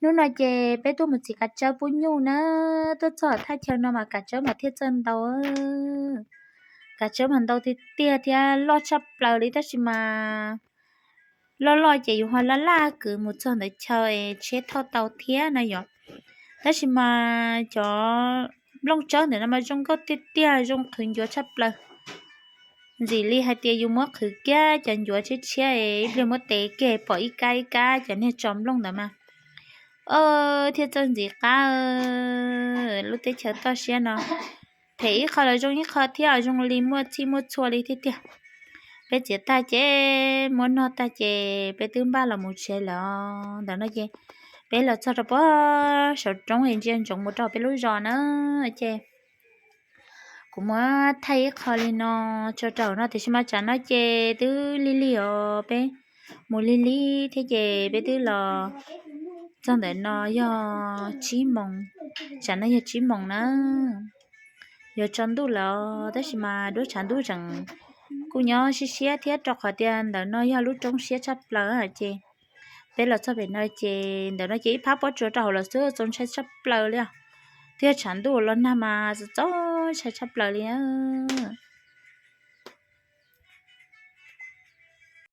Hnub no ces peb tuaj mus txiv kav tsawb pub nyuj na, tuaj txog thaj chaw no mas kav tsawb mas thiaj txawj ntau. Kav tsawb mas ntau tiag tiag thiab loj tshaj plaws li tab sis mas loj loj ces yus ho laj laj kwv mus txog ntawd chaw es tsheb thauj tau thiab na yom. Tab sis mas cov nplooj tsawb ntawm no mas zoo nkauj tiag tiag, zoo qhwv ncuav tshaj plaws. Ntxim li hais tias yus muab qhwv kiag cov ncuav tshiab tshiab es ib pliag muab tev kiag pom ib kab ib kab cov niag tso nplooj ntawd mas, o, thiaj txawj ntxim qab. Lub teb chaws toj siab no phem ib qho los zoo ib qho thiab, zoo li muaj txhij muaj txhua li tiag tiag. Peb txiav tag ces muab noj tag ces peb twb npaj los mus tsev lawm. Ntawm no ces peb los txog rau pem saum roob es ntsia ntsoov mus rau peb lub zos na, ces kuv muab thaij ib qho li no tso rau no tiam sis mas tsam no ces twb lig lig os, peb mus lig lig thiab ces peb twb los txog ntawm no yog tsib moos, tsam no yog tsib moos na, yog tsaus ntuj lawm tab sis mas duab tshav ntuj tseem kuj nyob siab siab thiab rau qhov tias ntawm no yog lub roob siab tshaj plaws ces peb los txog pem no ces ntawm no ces ib phab pob tsuas rau hauv los xwb, txaus ntshai tshaj plaws li os. Thiab tshav ntuj los nag mas txaus ntshai tshaj plaws li.